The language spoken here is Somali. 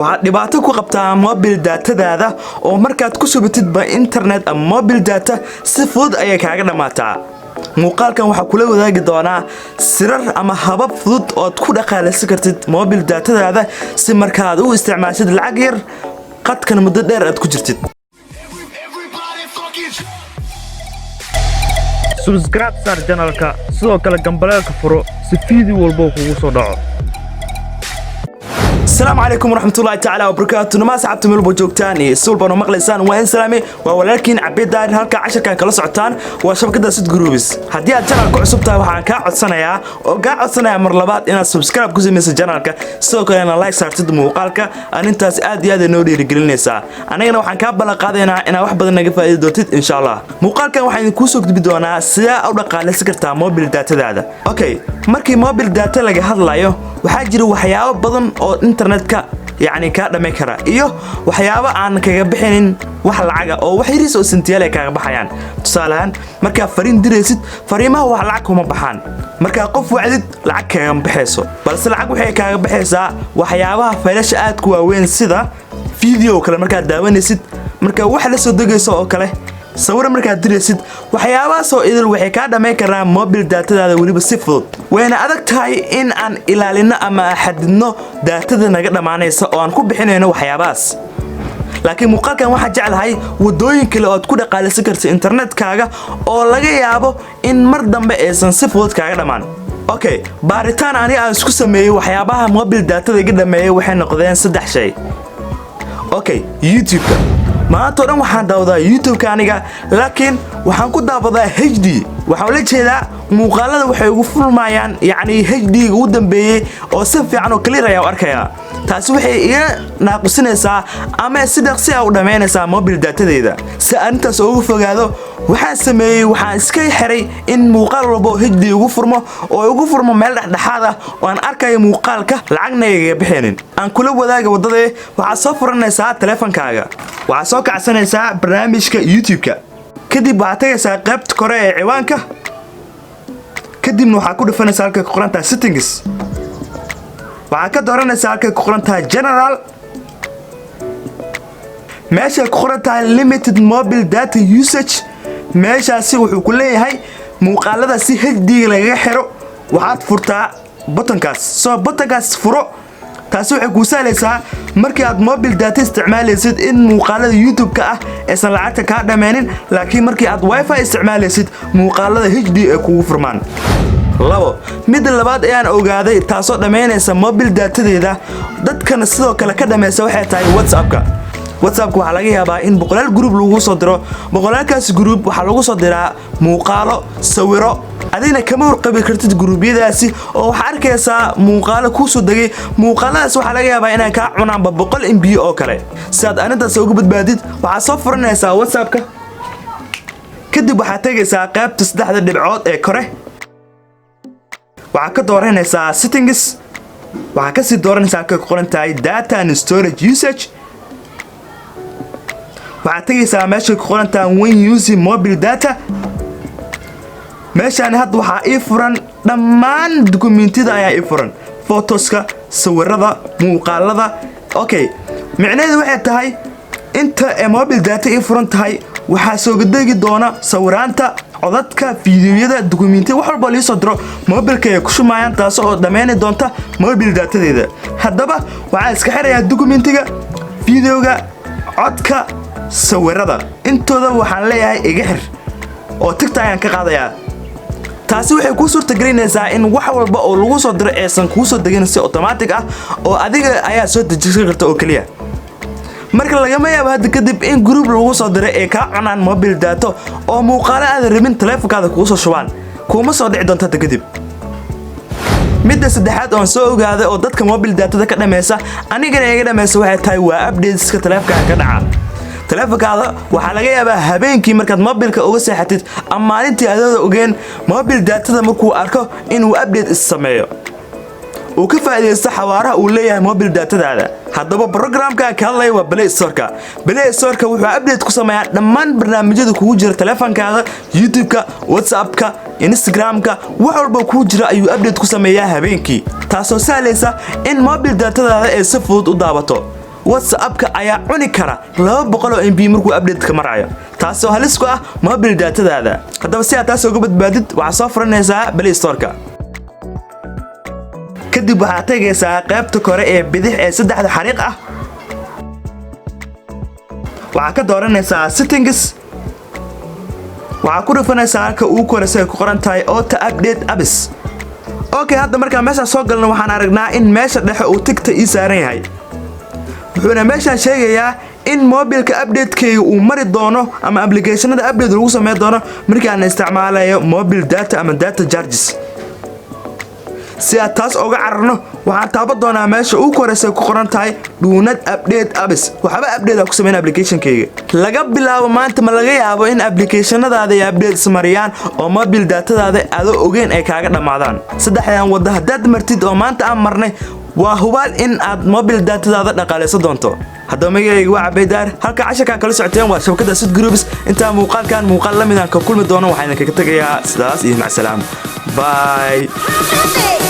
Waxaad dhibaato ku qabtaa mobile datadaada oo markaad ku subatidba internet ama mobile data si fudud ayay kaaga dhammaataa. Muuqaalkan waxaa kula wadaagi doonaa sirar ama habab fudud ood ku dhaqaalaysan kartid mobile datadaada, si markaad u isticmaashid lacag yar, qadkan muddo dheer aad ku jirtid. Everybody fucking Subscribe saar channelka, sidoo kale gambaleelka furo si video walba uu kugu soo dhaco. Asalaamu calaykum waraxmatullahi tacaala wabarakaatu. Namaa saxabta, meel walba joogtaan iyo si walbana maqlaysaan, waa in salaame. Waa walaalkiin Cabdi Daarin. Halka casharkan kala socotaan waa shabakada Sid Groups. Haddii aad channelka cusub tahay, waxaan kaa codsanayaa oo kaa codsanayaa mar labaad inaad subscribe ku samaysa channelka, sidoo kalena like saartid muuqaalka. Arrintaas aad iyo aad ay noo dhiirigelinaysaa. Anagana waxaan kaa ballan qaadaynaa inaad wax badan naga faa'iidi doontid, insha Allah. Muuqaalkan waxaan idinkuu soo gudbi doonaa sidee u dhaqaalaysan kartaa mobile datadaada. Okay, markii mobile data laga hadlayo, waxaa jira waxyaabo badan oo internetka yacni kaa dhammayn kara iyo waxyaabo aan kaga bixinin wax lacaga oo wax yariis oo sentiyaal ay kaaga baxayaan. Tusaale ahaan, markaa fariin diraysid, fariimaha wax lacag kuma baxaan. Markaa qof wacdid, lacag kagama baxayso, balse lacag waxay kaaga baxaysaa waxyaabaha faylasha aadku waaweyn, sida video kale markaad daawanaysid, markaa wax la soo degayso oo kale, sawir markaad diraysid. Waxyaabahaasoo idil waxay kaa dhammayn karaan mobile datadaada, weliba si fudud. Wayna adag tahay in aan ilaalino ama xadidno datada naga dhammaanaysa oo aan ku bixinayno waxyaabahaas. Laakiin muuqaalkan waxaa jeclahay wadooyin kale oo aad ku dhaqaalaysan karta internetkaaga oo laga yaabo in mar dambe aysan si fudud kaaga dhammaan. Okay, baaritaan ani aan isku sameeyey, waxyaabaha mobile datada iga dhameeyay waxay noqdeen saddex shay. Okay, YouTube-ka maanta o dhan waxaan daawadaa YouTube-ka aniga, laakiin waxaan ku daawadaa HD. Waxaan ula jeedaa muuqaalada waxay ugu furmayaan yacni HD ga ugu dambeeyey oo si fiican oo clear ayaa u arkayaa. Taasi waxay iga naaqusinaysaa ama si dhaqsi ah u dhammaynaysaa mobile datadeyda. Si arrintaas ugu fogaado, waxaan sameeyey, waxaan iska xiray in muuqaal walba oo HD ugu furmo oo ugu furmo meel dhexdhexaad ah oo aan arkayo muuqaalka, lacagna igaga bixinin. Aan kula wadaaga waddadee. Waxaad soo furanaysaa taleefankaaga, waxaad soo kacsanaysaa barnaamijka YouTube-ka, kadib waxaad tagaysaa qaybta kore ee ciwaanka, kadibna waxaad ku dhufanaysaa halkay ku qoran tahay Settings. Waxaad ka dooranaysaa halkay ku qoran tahay General, meeshay ku qoran tahay Limited Mobile Data Usage. Meeshaasi wuxuu ku leeyahay muuqaalada si HD lagaga xiro waxaad furtaa buttonkaas. Soo buttonkaas furo. Taasi waxay kuu sahlaysaa markii aad mobile data isticmaalaysid in muuqaalada YouTube-ka ah aysan lacagta kaa dhammaynin, laakiin markii aad WiFi isticmaalaysid, muuqaalada HD ay kugu furmaan. Labo, midda labaad ayaan ogaaday, taasoo dhammaynaysa mobile datadeeda, dadkana sidoo kale ka dhammaysa, waxay tahay WhatsAppka. WhatsAppka waxaa laga yaabaa in boqolaal group lagu soo diro. Boqolaalkaas group waxaa lagu soo diraa muuqaalo, sawiro. Adigna kama warqabi kartid groupyadaasi oo waxaa arkaysaa muuqaalo kuu soo degay. Muuqaaladaas waxaa laga yaabaa inay kaa cunaanba 100 MB oo kale. Si aad arrintaas uga badbaadid, waxaad soo furanaysaa WhatsAppka, kadib waxaad tegaysaa qaybta saddexda dhibcood ee kore, waxaad ka dooranaysaa Settings, waxaad kasii dooranaysaa halkay ku qoran tahay Data and Storage Usage. Waxaad tegaysaa meeshay ku qoran tahay When Using Mobile Data. Meeshaani hadda waxaa ii furan dhammaan dukumiintida ayaa ii furan, photoska, sawirada, muuqaalada. Okay, micnaheedu waxay tahay inta ee mobile data ii furan tahay, waxaa soo degi doona sawiraanta, codadka, fiidiyoyada, dukumiintiya, wax walba liisoo diro mobilka ay ku shumayaan, taas oo dhammayni doonta mobile datadeeda. Haddaba waxaan iska xirayaa dukumentiga, fiidiyoga, codka, sawirada, intooda waxaan leeyahay iga xir oo tickta ayaan ka qaadayaa. Taasi waxay kuu suurtagelinaysaa in wax walba oo lagu soo diro aysan kuu soo degin si automatic ah, oo adiga ayaa soo dejisan karta oo keliya. Marka lagama yaabo hadda kadib in group lagu soo diray ay kaa cunaan mobile data oo muuqaalo aadan rabin taleefonkaada kugu soo shubaan. Kuuma soo dhici doonto hadda kadib. Midda saddexaad oon soo ogaaday oo dadka mobile datada ka dhammaysa, anigana iga dhammaysa, waxay tahay waa updateska taleefonkaada ka dhaca. Taleefonkaada waxaa laga yaabaa habeenkii markaad mobilka uga seexatid ama maalintii adooda ogeen, mobile datada markuu arko inuu update is sameeyo, uu ka faa'iidaysto xawaaraha uu leeyahay mobile datadaada. Haddaba programka ka hadlaya waa Play Storeka. Play Storeka wuxuu update ku sameeyaa dhammaan barnaamijyada kugu jira taleefankaada: YouTube-ka, WhatsApp-ka, Instagram-ka, wax walba kugu jira ayuu update ku sameeyaa habeenkii, taasoo sahlaysa in mobile datadaada ay si fudud u daabato. WhatsAppka ayaa cuni kara 200 oo MB markuu update-ka marayo, taasoo halis ku ah mobile datadaada. Haddaba, si aad taas uga badbaadid, waxaad soo furanaysaa Play Storeka. Kadib waxaad tegaysaa qaybta kore ee bidix ee saddexda xariiq ah. Waxaad ka dooranaysaa Settings. Waxaad ku dhufanaysaa halka ugu koraysa ay ku qoran tahay Auto Update Apps. Okay, hadda markaan meeshaan soo galno, waxaan aragnaa in meesha dhexe uu tickta ii saaran yahay, wuxuuna meeshaan sheegayaa in mobilka updatekeyga uu mari doono ama applicationada update lagu sameyn doono markaan isticmaalayo mobile data ama data charges. Si aad taas oga cararno, waxaan taaban doonaa meesha ugu koraysa ku qoran tahay Do Not Update Apps. Waxba update ku sameyn applicationkayga laga bilaabo maanta. Ma laga yaabo in applicationadaada ay update ismariyaan oo mobile datadaada adoo ogeyn ay kaaga dhammaadaan? Saddexdan waddo haddaad martid oo maanta aan marnay, waa hubaal in aad mobile datadaada dhaqaalaysan doonto. Haddaba, magacayga waa Cabeydaar, halka casharkaa kala socoteen waa shabakada Sud Groups. Intaa muuqaalkan muuqaal la midaan ka kulmi doono, waxaa idinkaga tegayaa sidaas iyo macsalaam, bye. Happy.